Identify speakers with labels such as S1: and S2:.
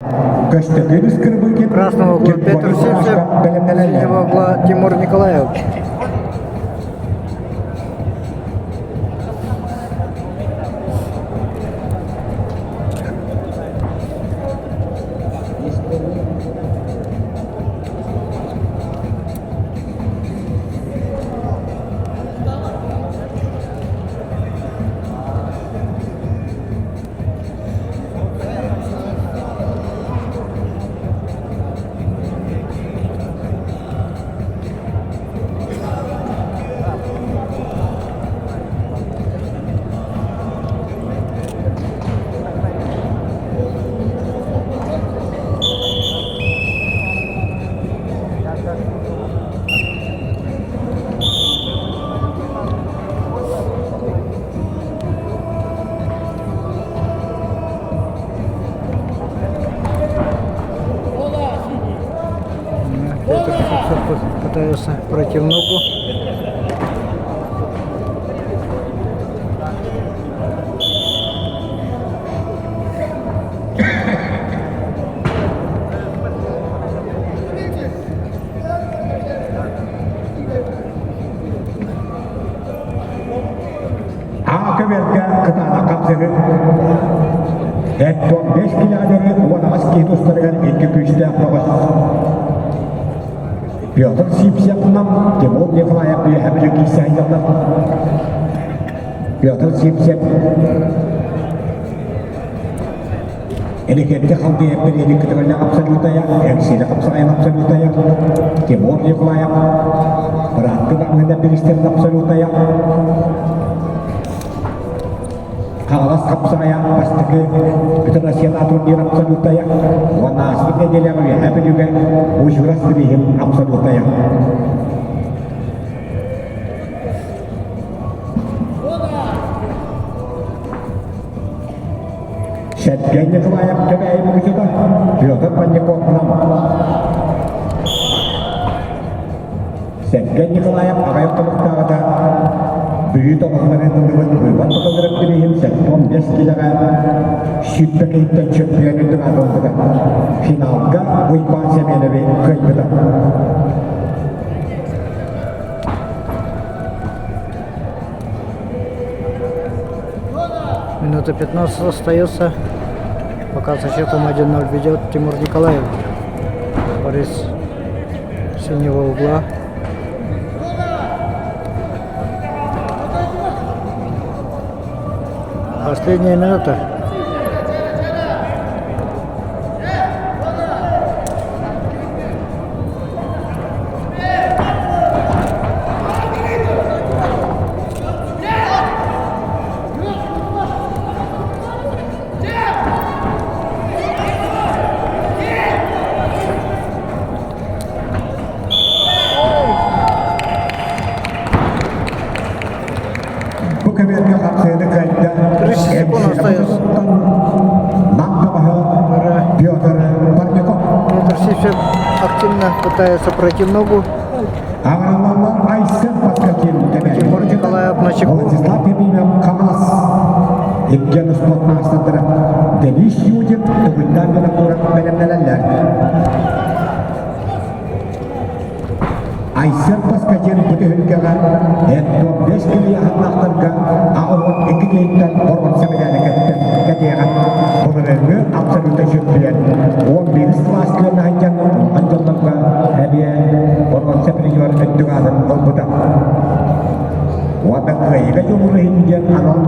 S1: Көстөкүүн Скрыбыкин
S2: Красного угла Петр Сивцев, синего угла Тимур Николаев. Петр Сивцев пытается пройти в ногу.
S1: Аҕа көбүөргэ кытаанах хапсыһыы Эттон 5 килэҕэ диэри 18 киһи тустарыгар икки күүстээх бөҕөс Петр Сивцев-Нам Тимур Николаев үөһэ Бүлүү киирсэ сылдьаллар. Петр Сивцев Элекерде халдыйа периодик кытыгылла абсолютая, Эксиля хапсаҕайын абсолютая, Тимур Николаев Быраатты баҕыһына биристэрин абсолютая, Хаҥалас хапсаҕайа бастакы Бүтүн Россиятааҕы турнир абсолютая уонна ааспыт нэдиэлэҕэ Үөһээ Бүлүүгэ Ужурас бирииһин абсолютая. Сергей Николаев Кэбээйи муҥучута Петр Панников Нам. Сергей Николаев аҕай тобуктааҕыта Бүлүү тоҕуһунан ыллыбыт Уйбан Токолоров бирииһин 75 киилэҕэ 100 киһиттэн чөмпүйүөн үрдүк ылбыта. Финалга Уйбаан Семенови кыайбыта.
S2: Минута 15 остается. Пока со счетом 1-0 ведет Тимур Николаев. Борис синего угла. Последняя минута.
S1: Бу көбүөргэ хапсыаны кыайда
S2: 30 секунд остается.
S1: Нам бөҕөһө Петр Парников.
S2: Петр Сивцев активно пытается пройти в ногу.
S1: Аҕалалар Айсен Паскатин
S2: Тимур Николаев на чеку.
S1: Владислав Ефимов Камаз. Евген спорт маастардара Денис Юдин Тугуйдан Винокуров бэлэмнэнэллэр. Айсен Паскатин бу түһүлгэҕэ 75 килиэханнаахтарга 82 киһиттэн боруонса медали кэтиэҕэ. Былырыыҥҥы абсолюта чөмпүйүөн 11 сылаас күөн аһыйан улахан дьоннорго эмиэ боруонса призер үрдүк аатын ылбыта. Уонна кыайыыга дьулуур иһин диэн анал